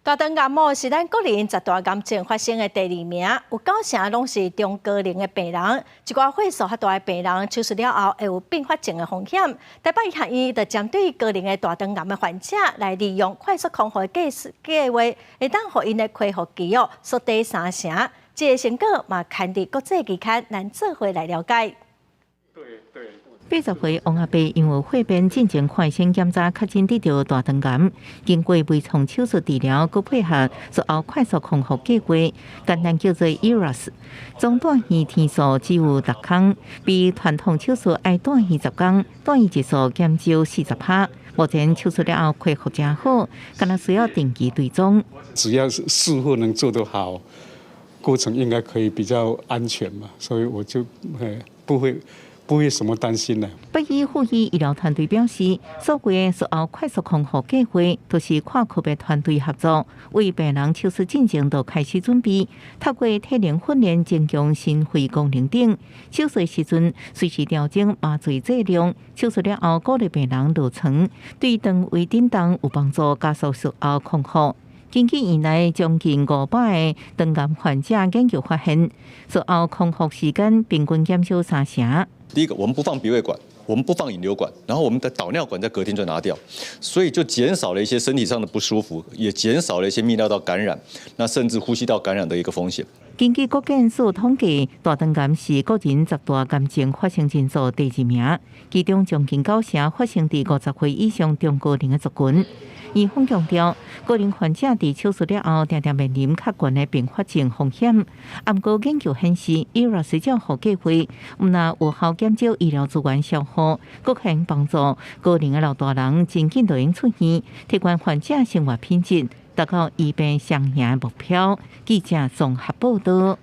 大腸癌哦，是咱國人十大癌症發生的第二名，有九成攏是中高齡的病人。一寡歲數較大的病人手術了後會有併發症的風險。台北醫學院就針對高齡的大腸癌的患者來利用快速康復的計劃，會當予𪜶的恢復期哦縮短三成。這个成果嘛，刊佇國際期刊，咱做伙來了解。80歲王阿伯因為血便進前看醫生檢查，確診得著大腸癌，經過微創手術治療，閣配合術後快速康復計劃，簡單叫做 ERAS。總住院天數只有6天，比傳統手術愛住院10天，住院日數減少40%。目前手術了後恢復誠好，干焦需要定期追蹤。只要是術後能做得好，過程應該可以比較安全嘛，所以我就不會什麼擔心的。北醫附醫醫療團隊表示，所謂的術後快速康復計劃，都是跨科別團隊合作，為病人手術進前就開始準備，透過體能訓練增強心肺功能等。手術時陣隨時調整麻醉劑量，手術了後鼓勵病人臥床，對腸胃振動有幫助，加速術後康復。根據院內將近500个腸癌患者研究發現，術後康復時間平均減少三成。第一個，我們不放鼻胃管，我們不放引流管，然後我們的導尿管在隔天就拿掉，所以就減少了一些身體上的不舒服，也減少了一些泌尿道感染，那甚至呼吸道感染的一個風險。根據國健署統計，大腸癌是國人十大癌症發生人數第二名，其中將近九成發生佇50歲以上中高齡的族群。醫方強調，高齡患者佇手術了後，定定面臨較懸的併發症風險。毋過研究顯示，ERAS 照護計劃毋但有效減少醫療資源消耗，閣可幫助高齡的老大人真緊就會用出院，提懸患者生活品質，達到醫病雙贏的目標。記者綜合報導。